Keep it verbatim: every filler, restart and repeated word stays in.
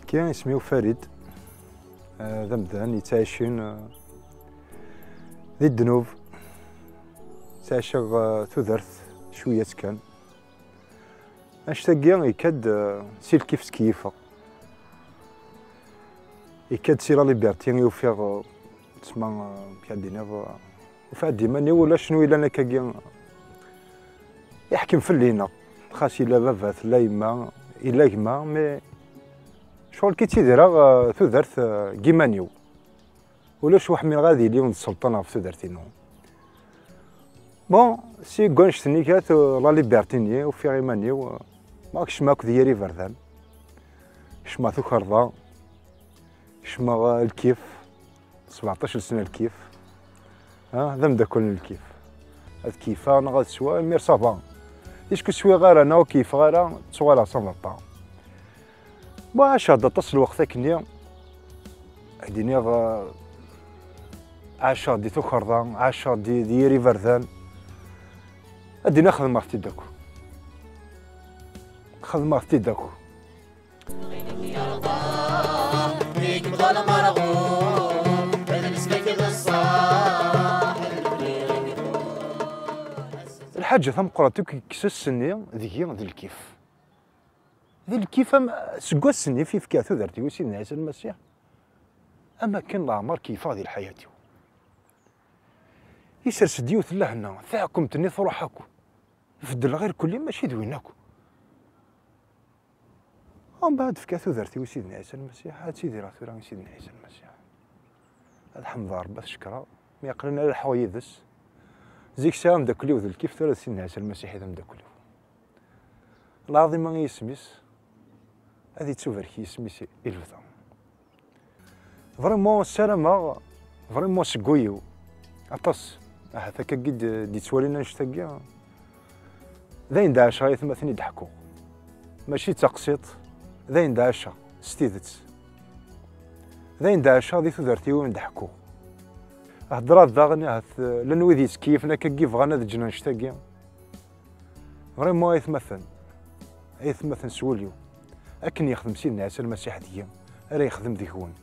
Kya isem-iw Farid, eh, d amdan yettɛicin, eh, di ddnub. Ttɛiceɣ, eh, tudert cwiya-tt kan. Annect-agi yekka-d, eh, si lkif tkeyyfeɣ. Yekka-d si la liberté i ufiɣ, eh, tesma, eh, amek ad d-iniḍ, eh, ufiɣ-d iman-iw ulac n wilan akkagi iḥkem fell-i neɣ. Xas yella baba, tella yemma, yella gma, mais ccɣel ki ttidireɣ, eh, tudert, eh, n yiman-iw. Ulac ur ḥmileɣ ad yili d sselṭan ɣef tudert-inu. Bon, si deg wannect-nni kat, eh, la liberté-nni, ufiɣ iman-iw, eh, ma kecmeɣ akked yir iberdan. Kecmeɣ tukerḍa, kecmeɣ, eh, lkif, sebɛeṭṭac sna lkif. Ah, d amdakel n lkif. Ad keyfeɣ neɣ ad sweɣ, imir ça va. Puisque swiɣ ara neɣ ur keyfeɣ ara, ttuɣaleɣ s ameṭṭa. Bon, ɛaceɣ-d aṭas n lweqt akkenni. Ad d-iniɣ, eh, ɛaceɣ di tukerḍa, ɛaceɣ di, di yir iberdan. Ad d-iniɣ xedmeɣ-t-id akk. Xedmeɣ-t-id akk. Lḥaǧa tameqqrant akk yekkes ass-nni deg-i d lkif. D lkif am, seg wass-nni i fkiɣ tudert-iw i Sidna Ɛisa Lmasiḥ, am akken leɛmer keyyfeɣ di lḥayat-iw. Isers-d yiwet n lehna, taɛkemt-nni truḥ akk. Beddleɣ irkelli, mačči d win akk. Umbeɛd fkiɣ tudert-iw i Sidna Ɛisa Lmasiḥ, ad ttidireɣ tura i Sidna Ɛisa Lmasiḥ. Ad ḥemdeɣ Ṛebbi, ad t-cekkreɣ, mi aql-i ara leḥḥuɣ yid-s. Zik sɛiɣ ameddakel-iw d lkif, tura d Sidna Ɛisa Lmasiḥ i d ameddakel-iw. Lɛaḍima i yisem-is, ad ittubarek yisem-is i lebda. Vraiment ssarameɣ, vraiment seg wul-iw, aṭas, ahat akkagi d-, d-yettwalin annect-agi, d ayen d-ɛaceɣ i atmaten i d-ḥkuɣ. Mačči d taqsiṭ, d ayen d-ɛaceɣ s tidet. D ayen d-ɛaceɣ di tudert-iw i d-ḥkuɣ. Heddreɣ daɣen ahat, eh, llan wid yettkeyyfen akkagi bɣan ad ǧǧen annect-agi. Vraiment ay atmaten, ay atmaten s wul-iw, akken yexdem Sidna Ɛisa Lmasiḥ deg-i, ara yexdem deg-wen.